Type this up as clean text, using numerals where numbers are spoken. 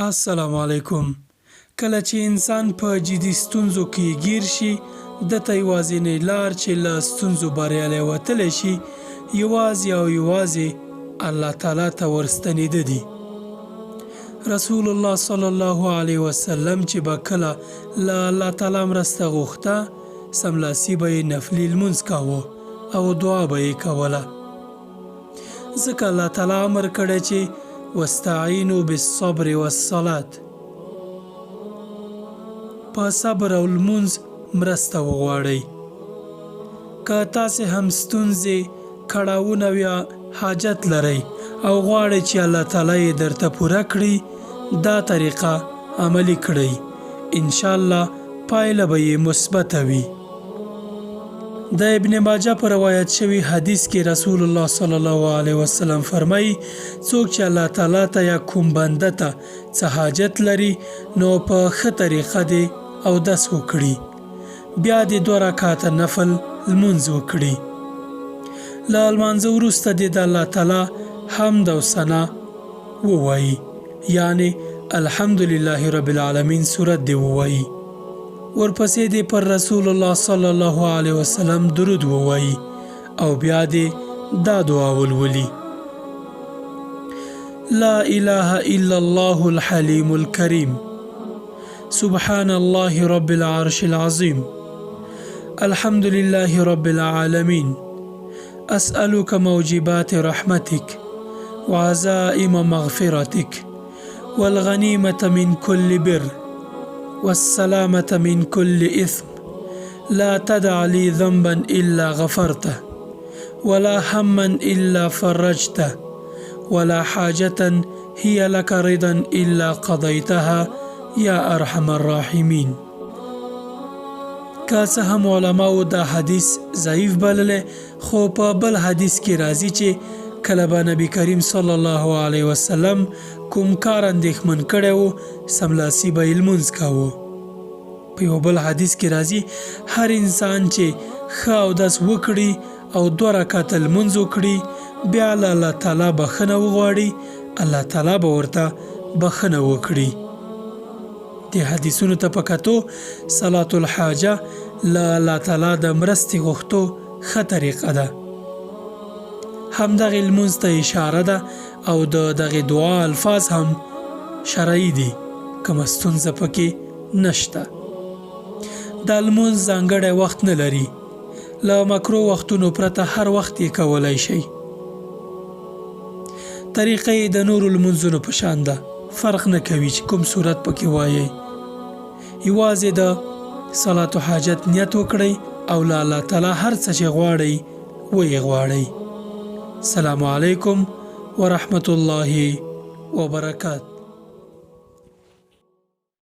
السلام علیکم کله چې انسان په جدي ستونزو کې ګیر شي، ده ته یوازینۍ لار چې له ستونزو بریالی وتلی شي، یوازې او یوازې الله تعالی ته ورستنېده دي. رسول الله صلی الله علیه وسلم چې به کله له الله تعالی مرسته غوښته، سملاسي به یې نفلي لمونځ کاوه او دعا به یې کوله. ځکه الله تعالی امر کړی چې واستعینوا بالصبر والصلاة، په صبر او لمونځ مرسته وغواړئ. که تاسې هم ستونزې، کړاوونه او یا حاجت لرئ او غواړئ چې الله تعالی یې درته پوره کړي، دا طریقه عملي کړئ، ان شاء الله پایله به یې مثبته وي. د ابن ماجه په روایت شوي حدیث کې رسول الله صلی الله علیه وسلم فرمایي، څوک چې الله تعالی ته یا کوم بنده ته څه حاجت لري نو په ښه طریقه دې اودس وکړي، بیا دې دوه رکعته نفل لمونځ وکړي، له لمانځه وروسته دې د الله تعالی حمد او ثنا ووایي، یعنې الحمدلله رب العالمین سورت دې ووایي. ورپسې دې پر رسول الله صلی الله علیه وسلم درود ووایي او بیا دې دا دعا ولولي، لا اله الا الله الحلیم الکریم، سبحان الله رب العرش العظیم، الحمد لله رب العالمین، اسألك موجبات رحمتك وعزائم مغفرتك والغنيمة من كل بر والسلامة من كل إثم، لا تدع لي ذنبا إلا غفرته، ولا هما إلا فرجته، ولا حاجة هي لك رضا إلا قضيتها يا أرحم الراحمين. که څه هم علماوو دا حدیث ضعیف بللی، خو په بل حدیث کې راځي چې کله به نبي کریم صلی الله علیه وسلم کوم کار اندېښمن کړی و، سملاسي به یې لمونځ کاوه. په یوه بل حدیث کې راځي، هر انسان چې ښه اودس وکړي او دوه رکعته لمونځ وکړي، بیا له الله تعالی بښنه وغواړي، الله تعالی به ورته بښنه وکړي. دې حدیثونو ته په کتو صلاة الحاجة له الله تعالی د مرستې غوښتو ښه طریقه ده. همدغې لمونځ ته اشاره ده او د دغې دعا الفاظ هم شرعي دي، کومه ستونزه پکې نشته. دا لمونځ ځانګړی وخت نه لري، له مکروه وختونو پرته هر وخت یې کولای شئ. طریقه یې د نورو لمونځونو په شان ده، فرق نه کوي چې کوم سورت پکې وایئ. یوازې د صلات حاجت نیت وکړئ او له الله تعالی هر څه چې غواړئ ویې غواړئ. سلام علیکم ورحمت الله وبرکات.